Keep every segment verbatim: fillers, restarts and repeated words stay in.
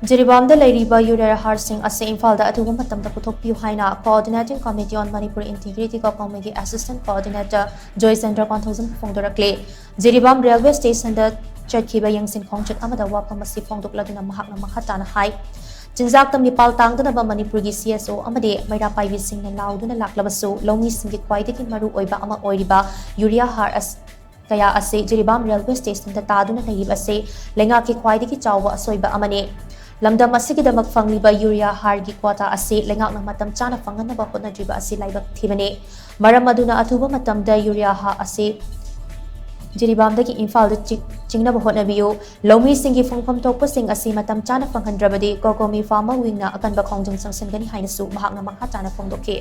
ꯖꯤꯔꯤꯕꯥꯝꯗ ꯂꯩꯔꯤꯕ ꯌꯨꯔꯤꯌꯥ ꯍꯥꯔꯁꯤꯡ ꯑꯁꯤ ꯏꯝꯐꯥꯜꯗ ꯑꯊꯨꯕ ꯃꯇꯝꯗ ꯄꯨꯊꯣꯛꯄꯤꯌꯨ ꯍꯥꯏꯅ Coordinating Committee on Manipur Integrity ꯀꯣꯀꯣꯃꯤꯒꯤ Assistant Coordinator ꯖꯣꯏꯆꯟꯗ꯭ꯔ ꯀꯣꯟꯊꯧꯖꯝ ꯐꯣꯡꯗꯣꯔꯛꯂꯦ꯫ ꯖꯤꯔꯤꯕꯥꯝ ꯔꯦꯜꯋꯦ ꯁ꯭ꯇꯦꯁꯟꯗ ꯆꯠꯈꯤꯕ ꯌꯦꯡꯁꯤꯟ ꯈꯣꯡꯆꯠ ꯑꯃꯗ ꯋꯥꯐꯝ ꯑꯁꯤ ꯐꯣꯡꯗꯣꯛꯂꯗꯨꯅ ꯃꯍꯥꯛꯅ ꯃꯈꯥ ꯇꯥꯅ ꯍꯥꯏ, ꯆꯤꯟꯖꯥꯛꯇ ꯃꯤꯄꯥꯜ ꯇꯥꯡꯗꯅꯕ ꯃꯅꯤꯄꯨꯔꯒꯤ ꯁꯤ ꯑꯦꯁ ꯑꯣ ꯑꯃꯗꯤ ꯃꯩꯔꯥ ꯄꯥꯏꯕꯤꯁꯤꯡꯅ ꯂꯥꯎꯗꯨꯅ ꯂꯥꯛꯂꯕꯁꯨ, ꯂꯧꯃꯤꯁꯤꯡꯒꯤ ꯈ꯭ꯋꯥꯏꯗꯒꯤ ꯃꯔꯨ ꯑꯣꯏꯕ ꯑꯃ ꯑꯣꯏꯔꯤꯕ ꯌꯨꯔꯤꯌꯥ ꯍꯥꯔ ꯑꯁ-, ꯀꯌꯥ ꯑꯁꯤ ꯖꯤꯔꯤꯕꯥꯝ ꯔꯦꯜꯋꯦ ꯁ꯭ꯇꯦꯁꯟꯗ ꯇꯥꯗꯨꯅ ꯂꯩꯔꯤꯕ ꯑꯁꯤ ꯂꯩꯉꯥꯛꯀꯤ ꯈ꯭ꯋꯥꯏꯗꯒꯤ ꯆꯥꯎꯕ ꯑꯁꯣꯏꯕ ꯑꯃꯅꯤ꯫ ꯂꯝꯗꯝ ꯑꯁꯤꯒꯤꯗꯃꯛ ꯐꯪꯂꯤꯕ ꯌꯨꯔꯤꯌꯥ ꯍꯥꯔꯒꯤ ꯀ꯭ꯋꯥꯇꯥ ꯑꯁꯤ ꯂꯩꯉꯥꯛꯅ ꯃꯇꯝ ꯆꯥꯅ ꯐꯪꯍꯟꯅꯕ ꯍꯣꯠꯅꯗ꯭ꯔꯤꯕ ꯑꯁꯤ ꯂꯥꯏꯕꯛ ꯊꯤꯕꯅꯤ꯫ ꯃꯔꯝ ꯑꯗꯨꯅ ꯑꯊꯨꯕ ꯃꯇꯝꯗ ꯌꯨꯔꯤꯌꯥ ꯍꯥꯔ ꯑꯁꯤ ꯖꯤꯔꯤꯕꯥꯝꯗꯒꯤ ꯏꯝꯐꯥꯜꯗ ꯆꯤ-, ꯆꯤꯡꯅꯕ ꯍꯣꯠꯅꯕꯤꯌꯨ꯫ ꯂꯧꯃꯤꯁꯤꯡꯒꯤ ꯐꯪꯐꯝ ꯊꯣꯛꯄꯁꯤꯡ ꯑꯁꯤ ꯃꯇꯝ ꯆꯥꯅ ꯐꯪꯍꯟꯗ꯭ꯔꯕꯗꯤ ꯀꯣꯀꯣꯃꯤ ꯐꯥꯔꯃꯔ ꯋꯤꯡꯅ ꯑꯀꯟꯕ ꯈꯣꯡꯖꯪ ꯆꯪꯁꯤꯟꯒꯅꯤ ꯍꯥꯏꯅꯁꯨ ꯃꯍꯥꯛꯅ ꯃꯈꯥ ꯇꯥꯅ ꯐꯣꯡꯗꯣꯛꯈꯤ꯫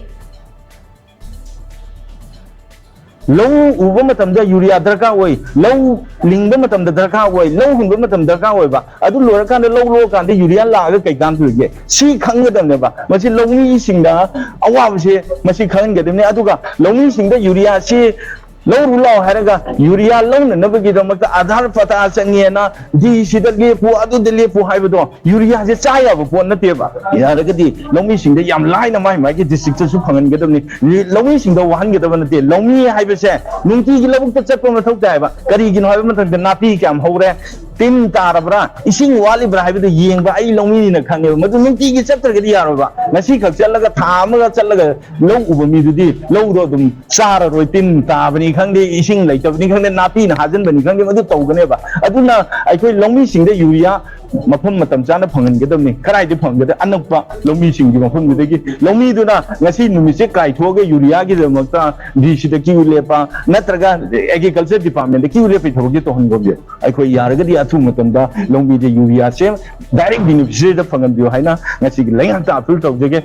ꯂꯧ ꯎꯕ ꯃꯇꯝꯗ ꯌꯨꯔꯤꯌꯥ ꯗꯔꯀꯥꯔ ꯑꯣꯏ, ꯂꯧ ꯂꯤꯡꯕ ꯃꯇꯝꯗ ꯗꯔꯀꯥꯔ ꯑꯣꯏ, ꯂꯧ ꯍꯨꯟꯕ ꯃꯇꯝꯗ ꯗꯔꯀꯥꯔ ꯑꯣꯏꯕ, ꯑꯗꯨ ꯂꯣꯏꯔꯀꯥꯟꯗ ꯂꯧ ꯂꯣꯛꯑꯀꯥꯟꯗ ꯌꯨꯔꯤꯌꯥ ꯂꯥꯛꯑꯒ ꯀꯩ ꯀꯥꯟꯅꯗꯣꯏꯒꯦ? ꯁꯤ ꯈꯪꯒꯗꯕꯅꯦꯕ꯫ ꯃꯁꯤ ꯂꯧꯃꯤꯁꯤꯡꯗ ꯑꯋꯥꯕꯁꯦ ꯃꯁꯤ ꯈꯪꯍꯟꯒꯗꯕꯅꯤ꯫ ꯑꯗꯨꯒ ꯂꯧꯃꯤꯁꯤꯡꯗ ꯌꯨꯔꯤꯌꯥꯁꯤ ꯂꯧꯔꯨ ꯂꯥꯎ ꯍꯥꯏꯔꯒ ꯌꯨꯔꯤꯌꯥ ꯂꯧꯅꯅꯕꯒꯤꯗꯃꯛꯇ ꯑꯙꯥꯔ ꯄꯇꯥ ꯆꯪꯉꯦꯅ ꯗꯤ ꯁꯤꯗ ꯂꯦꯞꯄꯨ, ꯑꯗꯨꯗ ꯂꯦꯞꯄꯨ ꯍꯥꯏꯕꯗꯣ ꯌꯨꯔꯤꯌꯥꯁꯦ ꯆꯥ ꯌꯥꯕ ꯄꯣꯠ ꯅꯠꯇꯦꯕ꯫ ꯌꯥꯔꯒꯗꯤ ꯂꯧꯃꯤꯁꯤꯡꯗ ꯌꯥꯝ ꯂꯥꯏꯅ ꯃꯥꯏ ꯃꯥꯏꯒꯤ ꯗꯤꯁꯇ꯭ꯔꯤꯛꯇꯁꯨ ꯐꯪꯍꯟꯒꯗꯕꯅꯤ꯫ ꯂꯧꯃꯤꯁꯤꯡꯗ ꯋꯥꯍꯟꯒꯗꯕ ꯅꯠꯇꯦ꯫ ꯂꯧꯃꯤ ꯍꯥꯏꯕꯁꯦ ꯅꯨꯡꯇꯤꯒꯤ ꯂꯧꯕꯨꯛꯇ ꯆꯠꯄ ꯃꯊꯧ ꯇꯥꯏꯕ꯫ ꯀꯔꯤꯒꯤꯅꯣ ꯍꯥꯏꯕ ꯃꯇꯝꯗ ꯅꯥꯄꯤ ꯀꯌꯥꯝ ꯍꯧꯔꯦ, ꯇꯤꯟ ꯇꯥꯔꯕ꯭ꯔꯥ, ꯏꯁꯤꯡ ꯋꯥꯠꯂꯤꯕ꯭ꯔꯥ ꯍꯥꯏꯕꯗꯨ ꯌꯦꯡꯕ ꯑꯩ ꯂꯧꯃꯤꯅꯤꯅ ꯈꯪꯉꯦꯕ꯫ ꯃꯗꯨ ꯅꯨꯡꯇꯤꯒꯤ ꯆꯠꯇ꯭ꯔꯒꯗꯤ ꯌꯥꯔꯣꯏꯕ꯫ ꯉꯁꯤ ꯈꯛ ꯆꯠꯂꯒ ꯊꯥ ꯑꯃꯒ ꯆꯠꯂꯒ ꯂꯧ ꯎꯕ ꯃꯤꯗꯨꯗꯤ ꯂꯧꯗꯣ ꯑꯗꯨꯝ ꯆꯥꯔꯔꯣꯏ꯫ ꯇꯤꯟ ꯇꯥꯕꯅꯤ ꯈꯪꯗꯦ, ꯏꯁꯤꯡ ꯂꯩꯇꯕꯅꯤ ꯈꯪꯗꯦ, ꯅꯥꯄꯤꯅ ꯍꯥꯖꯤꯟꯕꯅꯤ ꯈꯪꯗꯦ, ꯃꯗꯨ ꯇꯧꯒꯅꯦꯕ꯫ ꯑꯗꯨꯅ ꯑꯩꯈꯣꯏ ꯂꯧꯃꯤꯁꯤꯡꯗ ꯌꯨꯔꯤꯌꯥ ꯃꯐꯝ ꯃꯇꯝ ꯆꯥꯅ ꯐꯪꯍꯟꯒꯗꯕꯅꯤ꯫ ꯀꯗꯥꯏꯗ ꯐꯪꯒꯗ? ꯑꯅꯛꯄ ꯂꯧꯃꯤꯁꯤꯡꯒꯤ ꯃꯐꯝꯗꯨꯗꯒꯤ꯫ ꯂꯧꯃꯤꯗꯨꯅ ꯉꯁꯤ ꯅꯨꯃꯤꯠꯁꯦ ꯀꯥꯏꯊꯣꯛꯑꯒ ꯌꯨꯔꯤꯌꯥꯒꯤꯗꯃꯛꯇ ꯗꯤ ꯁꯤꯗ ꯀ꯭ꯌꯨ ꯂꯦꯞꯄ ꯅꯠꯇ꯭ꯔꯒ ꯑꯦꯒ꯭ꯔꯤꯀꯜꯆꯔ ꯗꯤꯄꯥꯔꯠꯃꯦꯟꯗ ꯀ꯭ꯌꯨ ꯂꯦꯞꯄꯒꯤ ꯊꯕꯛꯁꯦ ꯇꯧꯍꯟꯒꯨꯝꯁꯦ꯫ ꯑꯩꯈꯣꯏ ꯌꯥꯔꯒꯗꯤ ꯑꯊꯨꯕ ꯃꯇꯝꯗ ꯂꯧꯃꯤꯗ ꯌꯨꯔꯤꯌꯥꯁꯦ ꯗꯥꯏꯔꯦꯛ ꯕꯦꯅꯤꯐꯤꯁꯔꯤꯗ ꯐꯪꯍꯟꯕꯤꯌꯨ ꯍꯥꯏꯅ ꯉꯁꯤꯒꯤ ꯂꯩꯉꯥꯛꯇ ꯑꯄꯤꯜ ꯇꯧꯖꯒꯦ꯫